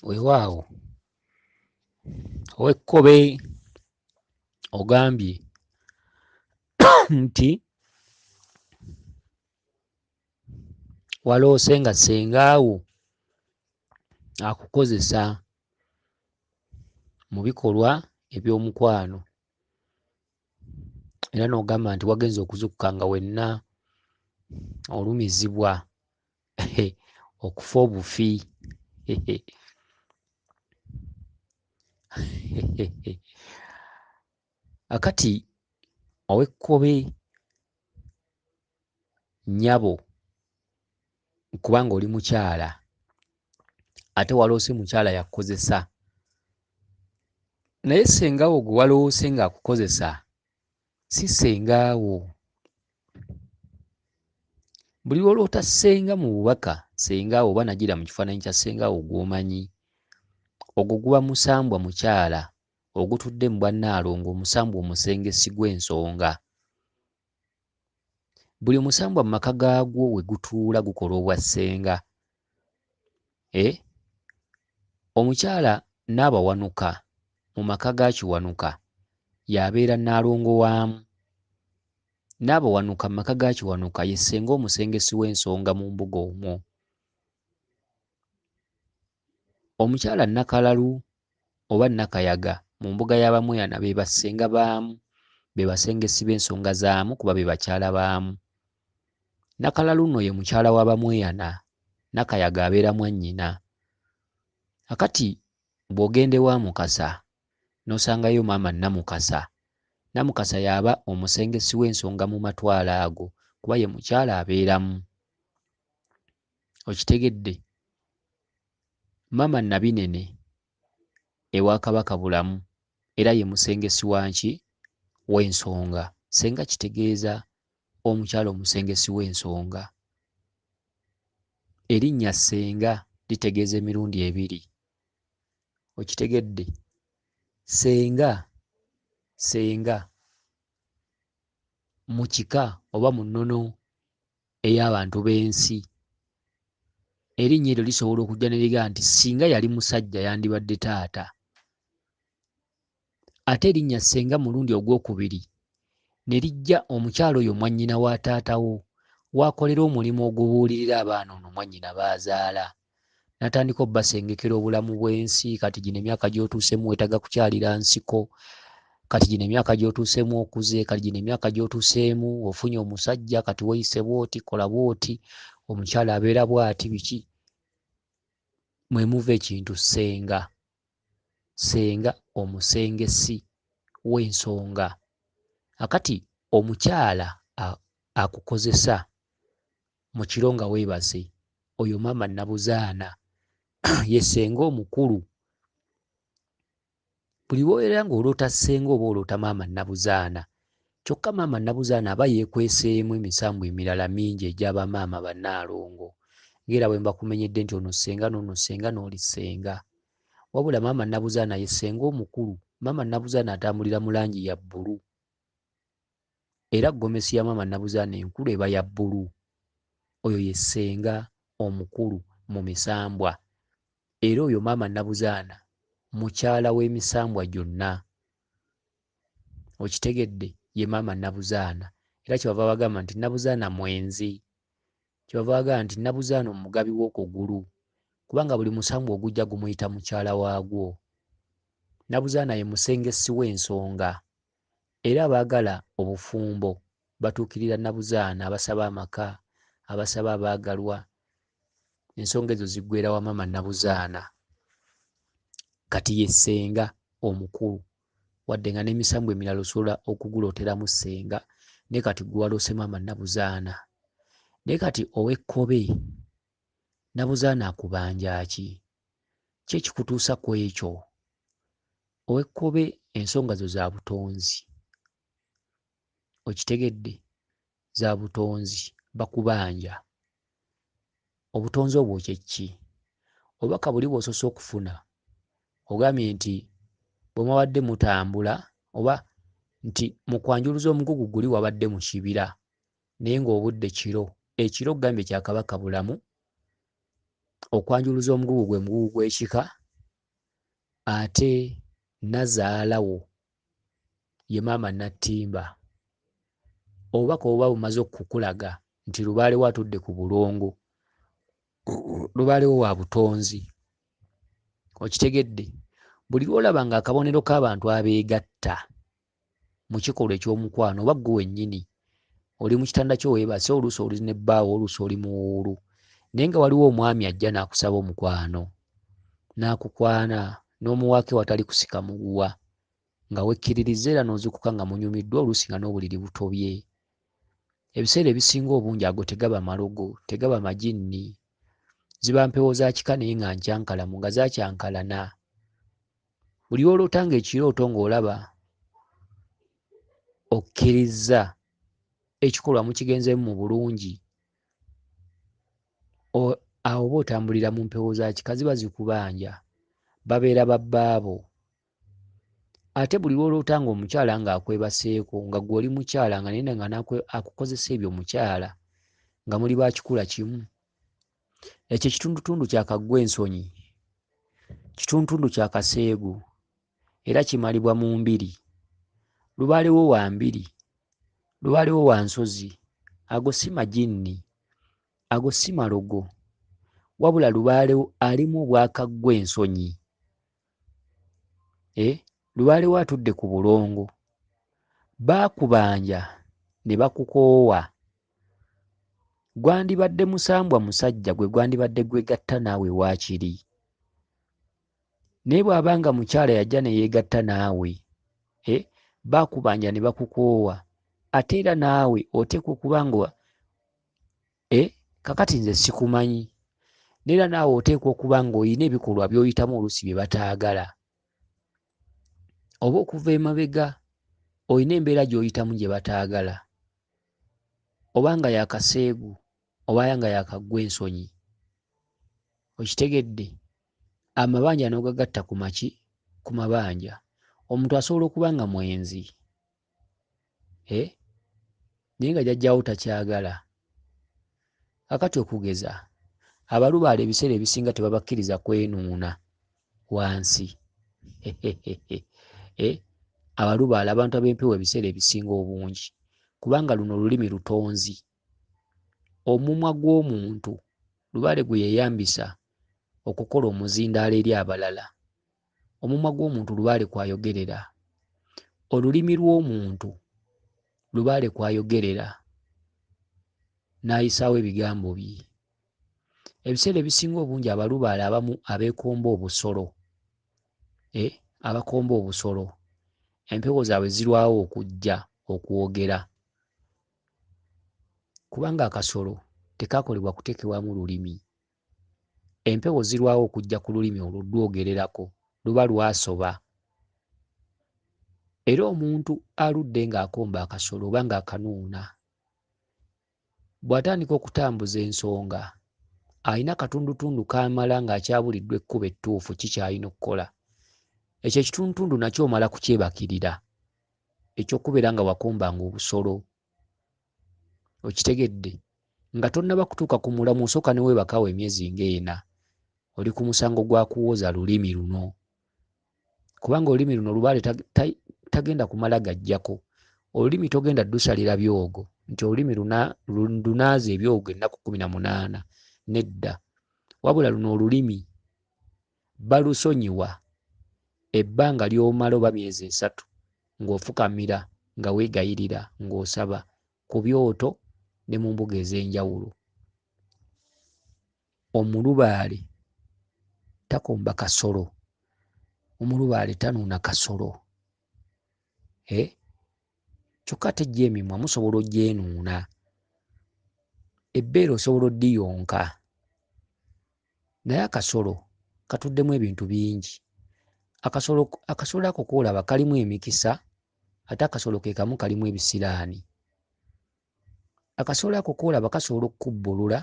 Weewaawo ow'Ekkobe ogambye nti waloose nga ssenga wo akukozesa mu bikolwa eby'omukwano era n'ogamba nti wagenze okuzuukuka nga wenna olumizibwa okufa obufi. Akati ow'Ekkobe nnyabo kubanga oli mukyala ate waloose mukyala y'akukozesa naye ssenga wo gwe waloose ng'akukozesa si ssenga wo. Buli lw'oloota ssenga mu bubaka ssenga wo oba n'ajjira mu kifaananyi kya ssenga wo gw'omanyi, ogwo guba musambwa mukyala ogutudde mu bwannaalongo omusambwa omusengesi gw'ensonga. Buli musambwa mu maka gaagwo we gutuula gukola obwassenga. Eh, omukyala Nnaabawanuka mu maka ga Kiwanuka y'abeera Nnaalongo waamu. Nnaabawanuka mu maka ga Kiwanuka ye ssenga omusengesi w'ensonga mu mbuga omwo. Omukyala Nnakalalu oba Nnakayaga mu mbuga ya Bamweyana be bassenga baamu, be basengesi b'ensonga zaamu kuba be bakyala baamu. Nnakalalu nno ye mukyala wa Bamweyana, Nnakayaga abeera mwannyina. Kakati bw'ogenda ewa Mukasa n'osangayo maama Namukasa, Namukasa y'aba omusengesi w'ensonga mu matwale ago kuba ye mukyala abeeramu. Okitegedde? Maama Nabinene ewa Kabaka Bulamu era ye musengesi wa nki? W'ensonga. Ssenga kitegeeza omukyala omusengesi w'ensonga. Erinnya ssenga litegeeza emirundi ebiri. Okitegedde? Ssenga, ssenga mu kika oba mu nnono ey'abantu b'ensi, erinnya eryo lisobola okujja ne ligamba nti singa yali musajja yandibadde taata. Ate erinnya ssenga mulundi ogwokubiri ne lijja omukyala oyo mwannyina wa taata wo w'akolera omulimu ogubuulirira abaana ono mwannyina b'azaala n'atandika obbasengekera obulamu bw'ensi kati gino emyaka gy'otuuseemu weetaaga kukyalira nsiko kati gino emyaka gy'otuuseemu okuze kati gino emyaka gy'otuuseemu ofunye omusajja kati weeyise bw'oti kola bw'oti omukyala abeera bw'ati biki mwe muva ekintu ssenga. Ssenga omusengesi w'ensonga. Kakati omukyala akukozesa mu kiro nga weebase oyo maama Nabuzaana ye ssenga omukulu. Buli lw'obeera ng'oloota ssenga oba oloota maama Nabuzaana. Kyokka maama Nabuzaana aba yeekweseemu emisambwa emirala mingi egya bamaama bannaalongo ng'era bwe mbakumenyedde nti ono ssenga n'ono ssenga n'oli ssenga. Wabula maama Nabuzaana ye ssenga omukulu. Maama Nabuzaana atambulira mu langi ya bbulu era ggomesi ya maama Nabuzaana enkulu eba ya bbulu. Oyo ye ssenga omukulu mu misambwa era oyo maama Nabuzaana mukyala w'emisambwa gyonna. Okitegedde? Ye maama Nabuzaana era kyebava bagamba nti Nabuzaana mwenzi. Kyebava bagamba nti Nabuzaana omugabi w'okugulu kubanga buli musambwa ogujja gumuyita mukyala waagwo. Nabuzaana ye musengesi w'ensonga era abaagala obufumbo batuukirira Nabuzaana abasaba amaka, abasaba abaagalwa, ensonga ezo ziggweera wa maama Nabuzaana. Kati ye ssenga omukulu wadde nga n'emisambwa emirala osobola okugulooteramu ssenga naye kati ggwe waloose maama Nabuzaana. Naye kati ow'Ekkobe, Nabuzaana akubanja ki? Ki ekikutuusa ku ekyo? Ow'Ekkobe ensonga zo za butonzi. Okitegedde? Za butonzi, bakubanja. Obutonzi obwo kye ki? Obubaka buli bw'osoose okufuna ogambye nti bwe mwabadde mutambula oba nti mu kwanjuluza omugugu guli wabadde mu kibira naye ng'obudde kiro. Ekiro ogambye kya Kabaka Bulamu, okwanjuluza omugugu gwe mugugu gw'ekika. Ate nnazaala wo ye maama Nattimba. Obubaka obuba bumaze okukulaga nti lubaale wo atudde ku bulongo, lubaale wo wa butonzi. Okitegedde? Buli lw'olaba nga akabonero k'abantu abeegatta mu kikolwa eky'omukwano oba ggwe wennyini oli mu kitanda kyo weebase, oluusi oli ne bbaawo, oluusi oli muwuulu, naye nga waliwo omwami ajja n'akusaba omukwano, n'akukwana, n'omuwaako ewatali kusika muguwa, nga wekkiririzza era n'ozuukuka nga munyumiddwa oluusi nga n'obuliri butobye. Ebiseera ebisinga obungi ago tegaba malogo, tegaba majinni, ziba mpewo za kika naye nga nkyankalamu, nga zaakyankalana. Buli lw'oloota ng'ekirooto ng'olaba okkirizza ekikolwa mukigenzeemu mu bulungi, awo oba otambulira mu mpewo za kika ziba zikubanja, babeera ba bbaabo. Ate buli lw'oloota ng'omukyala ng'akwebaseeko nga ggwe oli mukyala nga naye nga akukozesa ebyo mukyala nga muli ba kikula kimu, ekyo ekitundutundu kya kaggwensonyi, kitundutundu kya kaseegu era kimalibwa mu mbiri. Lubaale wo wa mbiri, lubaale wo wa nsozi, ago si majinni, ago si malogo, wabula lubaale alimu obwakaggwensonyi. Eh, lubaale wo atudde ku bulongo. Baakubanja ne bakukoowa. Gwandibadde musambwa musajja gwe gwandibadde gwegatta naawe waakiri. Naye bw'aba nga mukyala yajja ne yeegatta naawe, eh, baakubanja ne bakukoowa, ate era naawe oteekwa okuba nga eh, kakati nze sikumanyi, naye era naawe oteekwa okuba ng'olina ebikolwa by'oyitamu oluusi bye bataagala. Oba okuva emabega olina embeera gy'oyitamu gye bataagala. Oba nga ya kaseegu oba nga ya kaggwensonyi. Okitegedde? Amabanja n'ogagatta ku maki? Ku mabanja. Omuntu asobola okuba nga mwenzi, eh, naye nga jjajjaawo takyagala. Kaakati okugeza, abalubaale ebiseera ebisinga tebabakkiriza kwenuuna wansi. Eh, abalubaale abantu ab'empewo ebiseera ebisinga obungi, kubanga luno olulimi lutonzi. Omumwa gw'omuntu lubaale gwe yeeyambisa okukola omuzindaalo eri abalala. Omumwa gw'omuntu lubaale kw'ayogerera. Olulimi lw'omuntu lubaale kw'ayogerera n'ayisaawo ebigambo bye. Ebiseera ebisinga obungi abalubaale abamu abeekomba obusolo, eh, abakomba obusolo, empewo zaabwe zirwawo okujja okwogera kubanga akasolo tekaakolebwa kuteekebwamu lulimi. Empewo zirwawo okujja ku lulimi olwo lwogererako, luba lwasoba. Era omuntu aludde ng'akomba akasolo oba ng'akanuuna, bw'atandika okutambuza ensonga, alina akatundutundu k'amala ng'akyabuliddwa ekkubo ettuufu ki ky'alina okukola. Ekyo ekitundutundu nakyo omala kukyebakirira, eky'okubeera nga wakombanga obusolo. Okitegedde? Nga tonnaba kutuuka ku mulamwa osooka ne weebaka awo emyezi ng'ena. Oli ku musango gwa kuwoza lulimi luno. Kubanga olulimi luno lubaale tagenda kumala gajjako. Olulimi togenda dusalira byogo nti olulimi lunaaze ebyogo ennaku 18. Nedda. Wabula luno olulimi balusonyiwa ebbanga ly'omala oba myezi 3 ng'ofukamira, nga weegayirira, ng'osaba ku byoto ne mu mbuga ez'enjawulo. Omulubaale takomba kasolo, omulubaale tanuuna kasolo. Eh? Kyokka ate gyo emimwa musobola ogyenuuna, ebbeere osobola oddiyonka, naye akasolo katuddemu ebintu bingi. Akasolo, akasolo ako k'olaba kalimu emikisa ate akasolo ke kamu kalimu ebisiraani. Akasolo ako k'olaba kasobola okukubbulula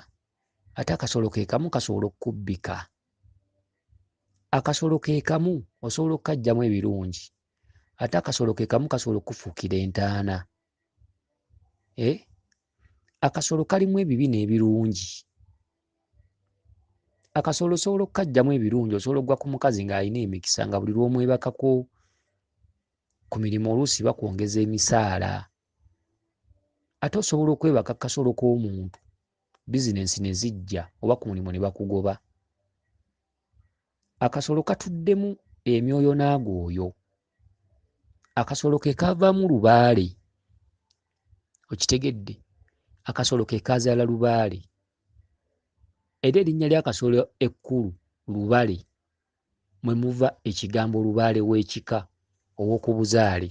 ate akasolo ke kamu kasobola okukubbika. Akasolo ke kamu osobola okukaggyamu ebirungi ate akasolo ke kamu kasobola okukufuukira entaana. Eh? Akasolo kalimu ebibi n'ebirungi. Akasolo osobola okukaggyamu ebirungi, osobola okugwa ku mukazi ng'alina emikisa nga buli lw'omwebakako ku mirimu oluusi bakwongeza emisaala. Ate osobola okwebaka ku kasolo k'omuntu bizinensi ne zijja oba ku mulimu ne bakugoba. Akasolo katuddemu emyoyo n'agooyo. Akasolo ke kaavaamu lubaale. Okitegedde? Akasolo ke kaazaala lubaale. Era erinnya ly'akasolo ekkulu lubale mwe muva ekigambo lubaale w'ekika ow'oku buzaale.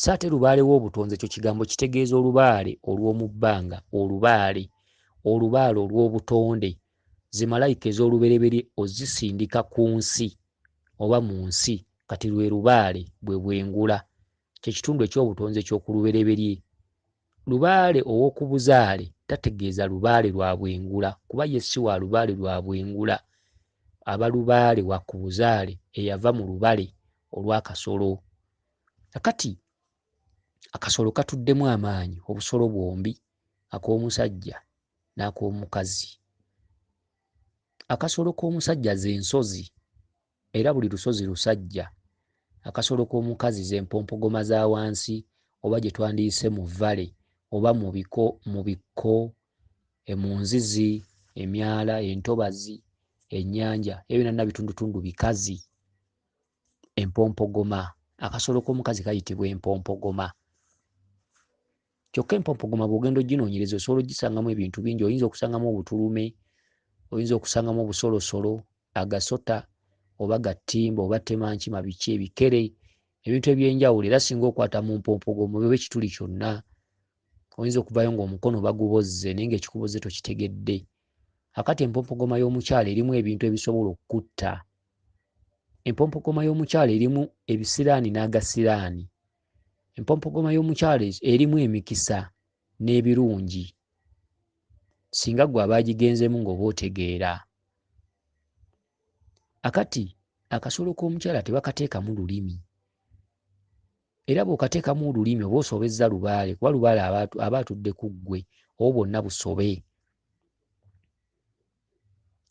So ate lubaale w'obutonzi ekyo kigambo kitegeeza olubaale olw'omu bbanga, olubaale, olubaale olw'obutonde. Zi malayika ez'olubereberye ozisindika ku nsi oba mu nsi kati lwe lubaale bwe bwengula. Kye kitundu eky'obutonzi eky'oku lubereberye. Lubaale ow'oku buzaale tategeeza lubaale lwa bwengula kuba ye si wa lubaale lwa bwengula. Aba lubaale wa ku buzaale eyava mu lubale olw'akasolo. Kakati akasolo katuddemu amaanyi obusolo bwombi ak'omusajja n'ak'omukazi. Akasolo k'omusajja ze nsozi era buli lusozi lusajja. Akasolo k'omukazi ze mpompogoma za wansi oba gye twandiyise mu valley oba mu biko mu bikko, mu nzizi, emyala, entobazi, ennyanja ebyo byonna bitundutundu bikazi. Empompogoma, akasolo k'omukazi kayitibwa empompogoma. Kyokka empompogoma bw'ogenda oginoonyereza osobola ogisangamu ebintu bingi, oyinza okusangamu obutulume, oyinza okusangamu obusolosolo, agasota oba ga ttimba oba ttemankima biki ebikere ebintu eby'enjawulo era singa okwata mu mpompogoma oba ekituli kyonna oyinza okuvaayo ng'omukono bagubozze naye ng'ekikubozze tokitegedde. Akati empompogoma y'omukyala erimu ebintu ebisobola okukutta. Empompogoma y'omukyala erimu ebisiraani n'agasiraani. Empompogoma y'omukyala erimu emikisa n'ebirungi singa ggwe aba agigenzeemu ng'oba otegeera. Akati akasolo k'omukyala tebakateekamu lulimi era bw'okateekamu olulimi oba osobezza lubaale kuba lubaale aba atudde ku ggwe obwo bwonna busobe.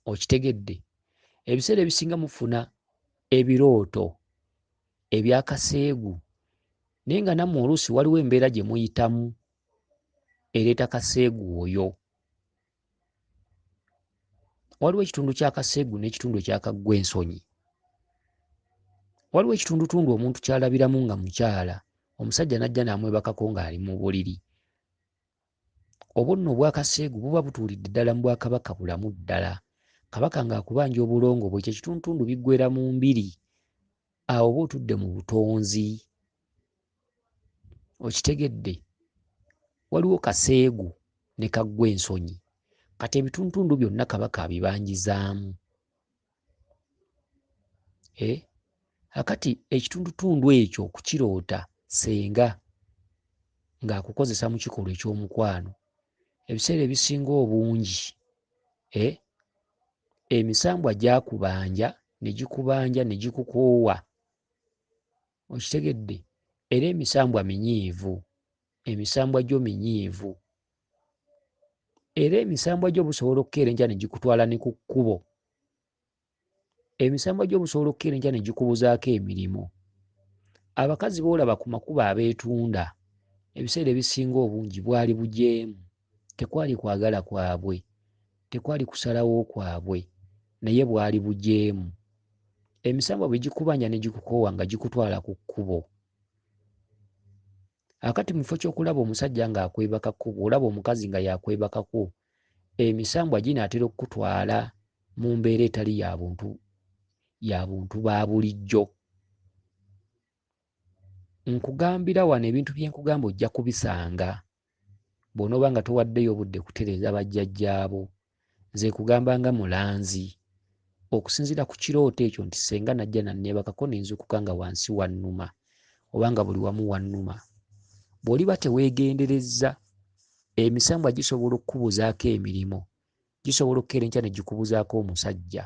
Okitegedde? Ebiseera ebisinga mufuna ebirooto ebya kaseegu naye nga nammwe oluusi waliwo embeera gye muyitamu ereeta kaseegu oyo. Waliwo ekitundu kya kaseegu n'ekitundu ekya kaggwensonyi. Waliwo ekitundutundu omuntu ky'alabiramu nga mukyala, omusajja n'ajja n'amwebakako ng'ali mu buliri. Obwo nno obwa kaseegu buba butuulidde ddala mu Bwakabaka bulamu ddala. Kabaka ng'akubanja obulongo bwe, ekyo ekitundutundu biggweera mu mbiri. Awo oba otudde mu butonzi. Okitegedde? Waliwo kaseegu ne kaggwensonyi. Kati ebitundutundu byonna Kabaka abibanjizaamu. Eh? Akati ekitundutundu ekyo okukiroota ssenga ng'akukozesa mu kikolwa eky'omukwano, ebiseera ebisinga obungi eh, emisambwa gyakubanja ne gikubanja ne gikukoowa. Okitegedde? Era emisambwa minyiivu, emisambwa gyo minyiivu. Era emisambwa gyo busobola okukeera enkya ne gikutwala ne ku kkubo. Emisambwa gyo busobola okukeera enkya ne gikubuzaako emirimu. Abakazi b'olaba ku makubo abeetunda ebiseera ebisinga obungi bwali bujeemu, tekwali kwagala kwabwe, tekwali kusalawo kwabwe naye bwali bujeemu. Emisambwa bwe gikubanja ne gikukoowa nga gikutwala ku kkubo. Akati mu kifo ky'okulaba omusajja ng'akwebakako bw'olaba omukazi nga y'akwebakako emisambwa ginaatera okukutwala mu mbeera etali ya buntu ya buntu ba bulijjo. Nkugambira wano ebintu bye nkugamba ojja kubisanga bw'onooba nga towaddeeyo budde kutereeza bajjajjaabo. Nze nkugamba nga mulanzi okusinziira ku kirooto ekyo nti ssenga najja nanneebakako ne nzuukuka nga wansi wannuma oba nga buli wamu wannuma. Bw'oliba teweegenderezza emisambwa gisobola okukubuzaako emirimu, gisobola okukeera enkya ne gikubuzaako omusajja,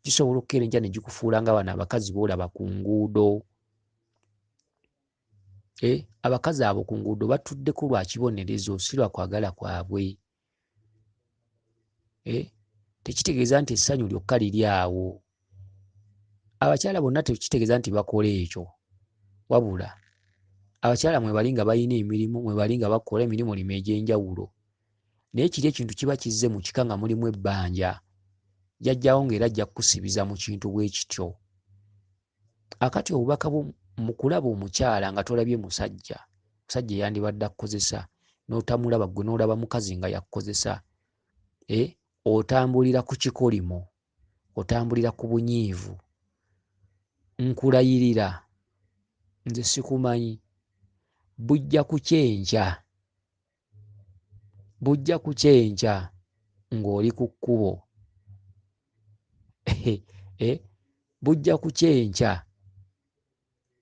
gisobola okukeera enkya ne gikufuula nga bano abakazi b'olaba ku nguudo. Eh, abakazi abo ku nguudo batuddeko lwa kibonerezo si lwa kwagala kwabwe. Eh, Tekitegeeza nti essanyu lyokka liri awo. Abakyala bonna tekitegeeza nti bakola ekyo, wabula abakyala mwebali nga balina emirimu, mwebali nga bakola emirimolimu egy'enjawulo. Naye kiri ekintu kiba kizze mu kika nga mulimu ebbanja, jjajjaawo ng'era ajja kukusibiza mu kintu bwe kityo. Akati obubaka bwo mu kulaba omukyala nga tolabye musajja, musajja eyandibadde akukozesa n'otamulaba ggwe n'olaba mukazi nga y'akukozesa, eh, otambulira ku kikolimo, otambulira ku bunyiivu. Nkulayirira nze sikumanyi, bujja kukya enkya, bujja kukya enkya ng'oli ku kkubo. Eh, bujja kukya enkya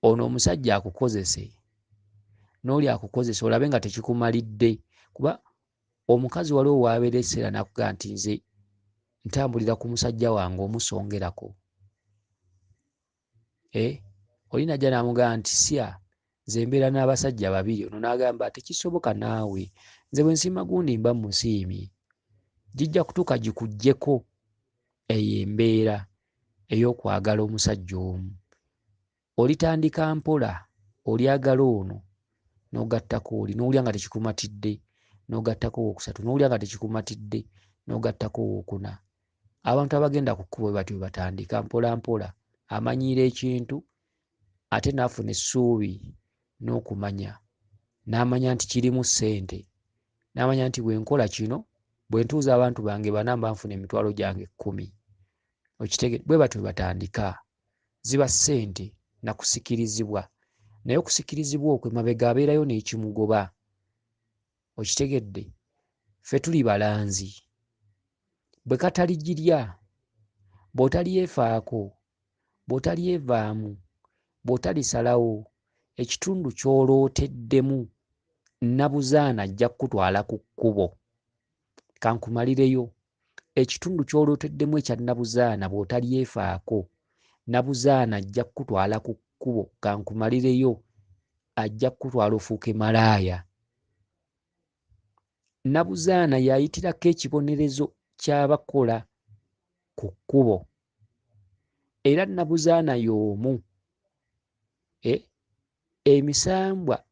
ono omusajja akukozese n'oli akukozese olabe nga tekikumalidde kuba omukazi waliwo w'abeera ekiseera n'akugamba nti nze ntambulira ku musajja wange omusongerako. Eh, oli n'ajja n'amugamba nti sya nze mbeera n'abasajja babiri, ono n'agamba tekisoboka naawe nze bwe nsiima gundi mba mmusiimye. Gijja kutuuka gikuggyeko eyo embeera ey'okwagala omusajja omu. Olitandika mpola olyagala ono n'ogattako oli n'owulira nga tekikumatidde n'ogattako owookusatu n'owulira nga tekikumatidde n'ogattako owookuna. Abantu abagenda ku kkubo bwe batyo bwe batandika mpola mpola. Amanyiira ekintu ate n'afuna essuubi n'okumanya n'amanya nti kirimu ssente n'amanya nti bwe nkola kino bwe ntuuza abantu bange bana mba nfuna emitwalo gyange kkumi. Okitegedde? Bwe batyo bwe batandika. Ziba ssente na kusikirizibwa naye okusikirizibwa okwo emabega abeerayo n'ekimugoba. Okitegedde? Ffe tuli balanzi. Bwe kataligirya, bw'otalyefaako, bw'otalyevaamu, bw'otalisalawo, ekitundu ky'olooteddemu Nabuzaana ajja kukutwala ku kkubo. Ka nkumalireyo. Ekitundu ky'olooteddemu ekya Nabuzaana bw'otalyefaako, Nabuzaana ajja kukutwala ku kkubo. Ka nkumalireyo, ajja kukutwala ofuuke malaaya. Nabuzaana y'ayitirako ekibonerezo ky'abakola ku kkubo. Era Nabuzaana y'omu eh, emisambwa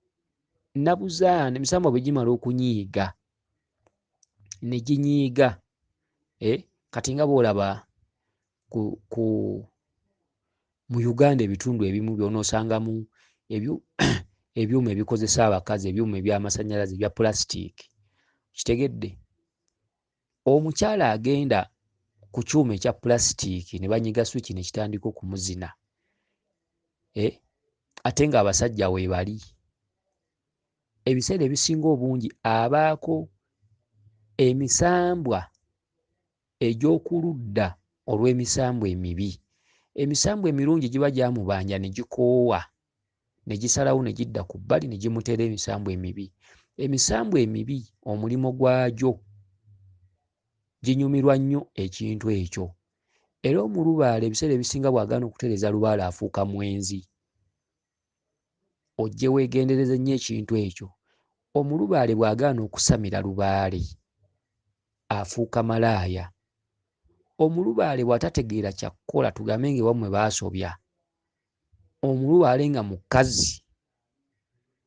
Nabuzaana emisambwa bwe gimala okunyiiga ne ginyiiga eh, kati nga bw'olaba ku, ku mu Uganda ebitundu ebimu by'onoosangamu ebyuma ebikozesa abakazi, ebyuma eby'amasannyalaze ebya pulasitiiki, okitegedde? Omukyala agenda ku kyuma ekya pulasitiiki ne banyiga swiki ne kitandika okumuzina, eh, ate ng'abasajja weebali. Ebiseera ebisinga obungi abaako emisambwa egy'oku ludda olw'emisambwa emibi. Emisambwa emirungi giba gyamubanja ne gikoowa ne gisalawo ne gidda ku bbali ne gimuteera emisambwa emibi. Emisambwa emibi omulimo gwagyo ginyumirwa nnyo ekintu ekyo. Era omulubaale ebiseera ebisinga bw'agaana okutereeza lubaale afuuka mwenzi. Ojje weegendereze nnyo ekintu ekyo. Omulubaale bw'agaana okusamira lubaale afuuka malaaya. Omulubaale bw'atategeera kya kukola tugambe ng'ewammwe baasobya, omulubaale nga mukazi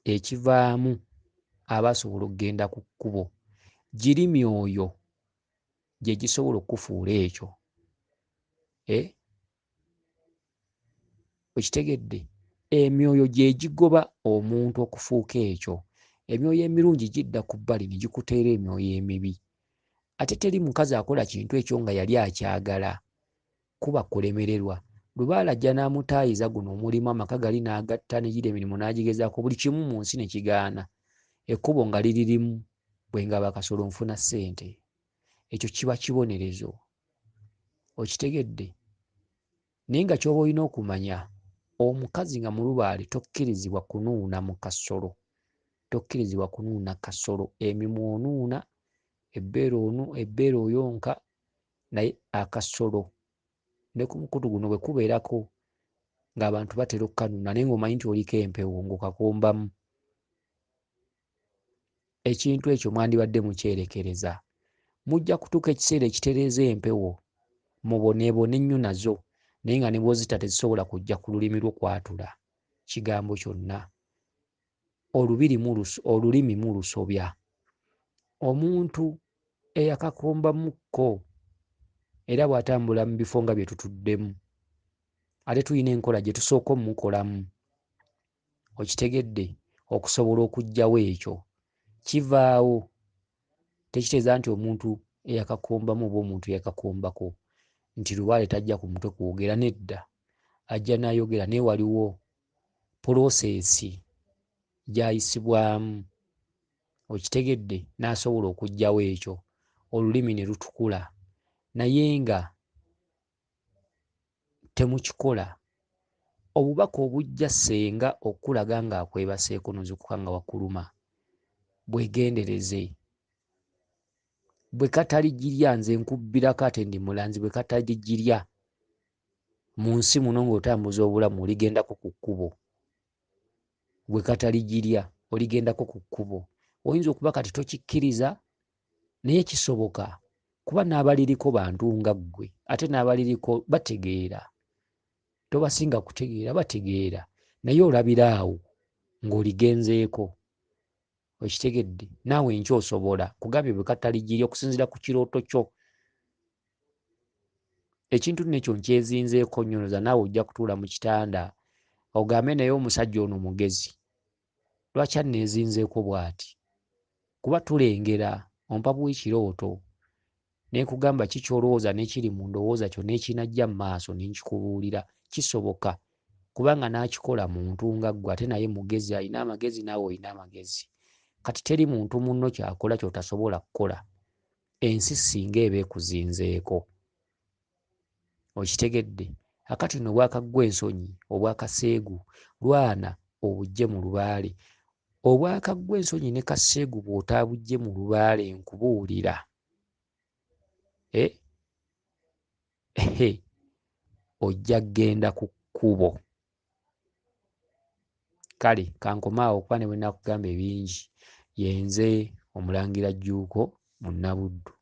ekivaamu aba asobola okugenda ku kkubo. Giri myoyo gye gisobola okukufuula ekyo. Eh? Okitegedde? Emyoyo gye gigoba omuntu okufuuka ekyo. Emyoyo emirungi gidda ku bbali ne gikuteera emyoyo emibi. Ate teri mukazi akola kintu ekyo nga yali akyagala. Kuba kulemererwa. Lubaale ajja n'amutaayiza guno omulimu amaka gali n'agatta ne giri emirimu n'agigezaako buli kimu mu nsi ne kigaana. Ekkubo nga liri limu, bwe ngaba kasolo nfuna ssente. Ekyo kiba kibonerezo. Okitegedde? Naye nga ky'oba olina okumanya, omukazi nga mulubaale tokkirizibwa kunuuna mu kasolo. Tokkirizibwa kunuuna kasolo. Emimwa onuuna, ebbeere onu ebbeere oyonka, naye akasolo ne ku mukutu guno bwe kubeerako ng'abantu batera okukanuuna naye ng'omanyi nti oliko empewo ng'okakombamu. Ekintu ekyo mwandibadde mukyerekereza. Mujja kutuuka ekiseera ekitereeza empewo, muboneebone nnyo nazo, naye nga ne bw'ozita tezisobola kujja ku lulimi lwo kwatula kigambo kyonna. Olubiri muluso, olulimi mulusobya. Omuntu eyakakombamukko era bw'atambula mu bifo nga bye tutuddemu, ate tulina enkola gye tusooka omukolamu, okitegedde, okusobola okuggyawo ekyo. Kivaawo. Tekitegeeza nti omuntu eyakakombamu oba omuntu eyakakombako nti lubaale tajja ku mutwe kwogera, nedda. Ajja n'ayogera, naye waliwo pulooseesi gy'ayisibwamu, okitegedde, n'asobola okuggyawo ekyo, olulimi ne lutukula. Naye nga temukikola. Obubaka obujja ssenga okukulaga ng'akwebaseeko n'ozuukuka nga wakuluma, bwegendereze. Bwe kataligirya nze nkubbirako ate ndi mulanzi, bwe kataligirya mu nsi muno ng'otambuza obulamu oligendako ku kkubo. Bwe kataligirya oligendako ku kkubo. Oyinza okuba kati tokikkiriza naye kisoboka kuba n'abaliriko bantu nga ggwe ate n'abaliriko bategeera. Tobasinga kutegeera, bategeera naye olabira awo ng'oligenzeeko. Okitegedde? Naawe enkya osobola. Nkugambye bwe kataligirya okusinziira ku kirooto kyo. Ekintu nno ekyo nkyezinzeeko nnyo ndowooza naawe ojja kutuula mu kitanda ogambe naye omusajja ono mugezi. Lwaki anneezinzeeko bw'ati? Kuba tulengera, ompa buwi kirooto ne nkugamba ki ky'olowooza n'ekiri mu ndowooza kyo n'ekinajja mu maaso ne nkikubuulira. Kisoboka kubanga n'akikola muntu nga ggwe ate naye mugezi, alina amagezi naawe olina amagezi. Kati teri muntu munno ky'akola ky'otasobola kukola. Ensi singa eba ekuzinzeeko. Okitegedde? Akati nno obwakaggwa ensonyi, obwakaseegu, lwana obuggye mu lubaale. Obwakaggwa ensonyi ne kaseegu bw'otaabuggye mu lubaale nkubuulira. Eh? Ehe, ojja kugenda ku kkubo. Kale kankome awo kuba ne bwe nnaakugamba ebingi. Yenze Omulangira Jjuuko Munnabuddu.